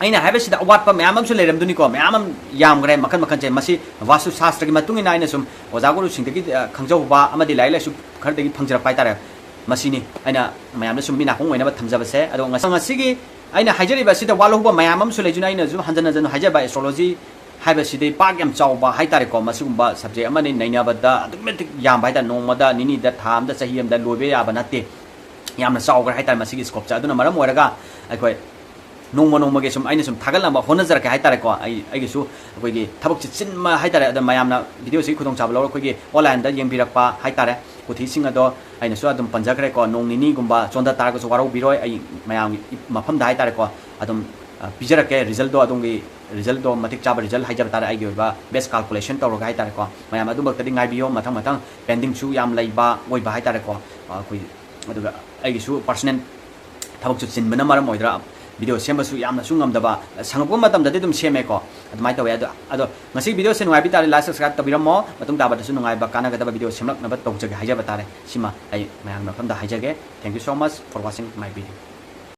ꯑꯩꯅ ꯍꯥꯏꯕꯁꯤꯗ ꯑꯋꯥꯠꯄ ꯃꯌꯥꯝ ꯑꯃꯁꯨ ꯂꯩꯔꯝꯗꯣꯏꯅꯤꯀꯣ, ꯃꯌꯥꯝ ꯑꯃ ꯌꯥꯝꯈ꯭ꯔꯦ ꯃꯈꯜ ꯃꯈꯜꯁꯦ꯫ ꯃꯁꯤ ꯋꯥꯁꯇꯨ ꯁꯥꯁꯇ꯭ꯔꯒꯤ ꯃꯇꯨꯡ ꯏꯟꯅ ꯑꯩꯅ ꯁꯨꯝ ꯑꯣꯖꯥ ꯒꯨꯔꯨꯁꯤꯡꯗꯒꯤ, ꯑ, ꯈꯪꯖꯍꯧꯕ ꯑꯃꯗꯤ ꯂꯥꯏꯔꯤꯛ ꯂꯥꯏꯁꯨ ꯈꯔꯗꯒꯤ ꯐꯪꯖꯔꯛꯄ ꯍꯥꯏꯇꯥꯔꯦ꯫ ꯃꯁꯤꯅꯤ ꯑꯩꯅ ꯃꯌꯥꯝꯗ ꯁꯨꯝ ꯃꯤ ꯅꯥꯀꯣꯡ ꯑꯣꯏꯅꯕ ꯊꯝꯖꯕꯁꯦ꯫ ꯑꯗꯣ ꯉꯁ-, ꯉꯁꯤꯒꯤ ꯑꯩꯅ ꯍꯥꯏꯖꯔꯤꯕ ꯑꯁꯤꯗ ꯋꯥꯠꯍꯧꯕ ꯃꯌꯥꯝ ꯑꯃꯁꯨ ꯂꯩꯗꯨꯅ ꯑꯩꯅꯁꯨ ꯍꯟꯖꯟ ꯍꯟꯖꯟ ꯍꯥꯏꯖꯕ, astrology ꯍꯥꯏꯕꯁꯤꯗꯤ ꯄꯥꯛ ꯌꯥꯝ ꯆꯥꯎꯕ ꯍꯥꯏꯇꯥꯔꯦꯀꯣ꯫ ꯃꯁꯤꯒꯨꯝꯕ subject ꯑꯃꯅꯤ, ꯅꯩꯅꯕꯗ ꯑꯗꯨꯛꯀꯤ ꯃꯇꯤꯛ ꯌꯥꯝꯕ ꯍꯥꯏꯇꯥꯔꯦ꯫ ꯅꯣꯡꯃꯗ, ꯅꯤꯅꯤꯗ, ꯊꯥ ꯑꯃꯗ, ꯆꯍꯤ ꯑꯃꯗ ꯂꯣꯏꯕ ꯌꯥꯕ ꯅꯠꯇꯦ꯫ ꯌꯥꯝꯅ ꯆꯥꯎꯈ꯭ꯔꯦ ꯍꯥꯏꯇꯥꯔꯦ ꯃꯁꯤꯒꯤ scope ꯁꯦ꯫ ꯑꯗꯨꯅ ꯃꯔꯝ ꯑꯣꯏꯔꯒ ꯑꯩꯈꯣꯏ ꯅꯣꯡꯃ ꯅꯣꯡꯃꯒꯤ ꯁꯨꯝ ꯑꯩꯅ ꯁꯨꯝ ꯊꯥꯒꯠꯅꯕ ꯍꯣꯠꯅꯖꯔꯛꯀꯦ ꯍꯥꯏꯇꯥꯔꯦꯀꯣ꯫ ꯑꯩ, ꯑꯩꯒꯤꯁꯨ ꯑꯩꯈꯣꯏꯒꯤ ꯊꯕꯛꯁꯦ ꯆꯤꯟꯕ ꯍꯥꯏꯇꯥꯔꯦ꯫ ꯑꯗ ꯃꯌꯥꯝꯅ video ꯁꯤꯒꯤ ꯈꯨꯗꯣꯡꯆꯥꯕ ꯂꯧꯔ ꯑꯩꯈꯣꯏꯒꯤ online ꯗ ꯌꯦꯡꯕꯤꯔꯛꯄ ꯍꯥꯏꯇꯥꯔꯦ꯫ ꯀꯨꯊꯤꯁꯤꯡ ꯑꯗꯣ ꯑꯩꯅꯁꯨ ꯑꯗꯨꯝ ꯄꯟꯖꯈ꯭ꯔꯦꯀꯣ, ꯅꯣꯡ ꯅꯤꯅꯤꯒꯨꯝꯕ ꯆꯣꯟꯊ ꯇꯥꯔꯒꯁꯨ ꯋꯥꯔꯧꯕꯤꯔꯣꯏ꯫ ꯑꯩ ꯃꯌꯥꯝꯒꯤ ꯃꯐꯝꯗ ꯍꯥꯏꯇꯥꯔꯦꯀꯣ ꯑꯗꯨꯝ, ꯑ, ꯄꯤꯖꯔꯛꯀꯦ result ꯗꯣ꯫ ꯑꯗꯣꯝꯒꯤ result ꯗꯣ ꯃꯇꯤꯛ ꯆꯥꯕ result ꯍꯥꯏꯖꯕ ꯇꯥꯔꯦ, ꯑꯩꯒꯤ ꯑꯣꯏꯕ best calculation ꯇꯧꯔꯒ ꯍꯥꯏꯇꯥꯔꯦꯀꯣ꯫ ꯃꯌꯥꯝ ꯑꯗꯨꯃꯛꯇꯗꯤ ꯉꯥꯏꯕꯤꯌꯣ, ꯃꯊꯪ ꯃꯊꯪ pending ꯁꯨ ꯌꯥꯝ ꯂꯩꯕ ꯑꯣꯏꯕ ꯍꯥꯏꯇꯥꯔꯦꯀꯣ꯫ ꯑ, ꯑꯩꯈꯣꯏ, ꯑꯗꯨꯒ ꯑꯩꯒꯤꯁꯨ personal ꯊꯕꯛꯁꯨ ꯆꯤꯟꯕꯅ ꯃꯔꯝ ꯑꯣꯏꯗꯅ video ꯁꯦꯝꯕꯁꯨ ꯌꯥꯝꯅꯁꯨ ꯉꯝꯗꯕ, ꯁꯪꯉꯛꯄ ꯃꯇꯝꯗꯗꯤ ꯑꯗꯨꯝ ꯁꯦꯝꯃꯦꯀꯣ꯫ ꯑꯗꯨꯃꯥꯏꯅ ꯇꯧꯋꯦ꯫ ꯑꯗꯣ, ꯑꯗꯣ ꯉꯁꯤ video ꯁꯦ ꯅꯨꯡꯉꯥꯏꯕꯤ ꯇꯥꯔꯦ, like, subscribe ꯇꯧꯕꯤꯔꯝꯃꯣ꯫ ꯃꯇꯨꯡ ꯇꯥꯕꯗꯁꯨ ꯅꯨꯡꯉꯥꯏꯕ, ꯀꯥꯟꯅꯒꯗꯕ video ꯁꯦꯝꯂꯛꯅꯕ ꯇꯧꯖꯒꯦ ꯍꯥꯏꯖꯕ ꯇꯥꯔꯦ꯫ ꯁꯤꯃ ꯑꯩ ꯃꯌꯥꯝꯒꯤ ꯃꯐꯝꯗ ꯍꯥꯏꯖꯒꯦ꯫ Thank you so much for watching my video꯫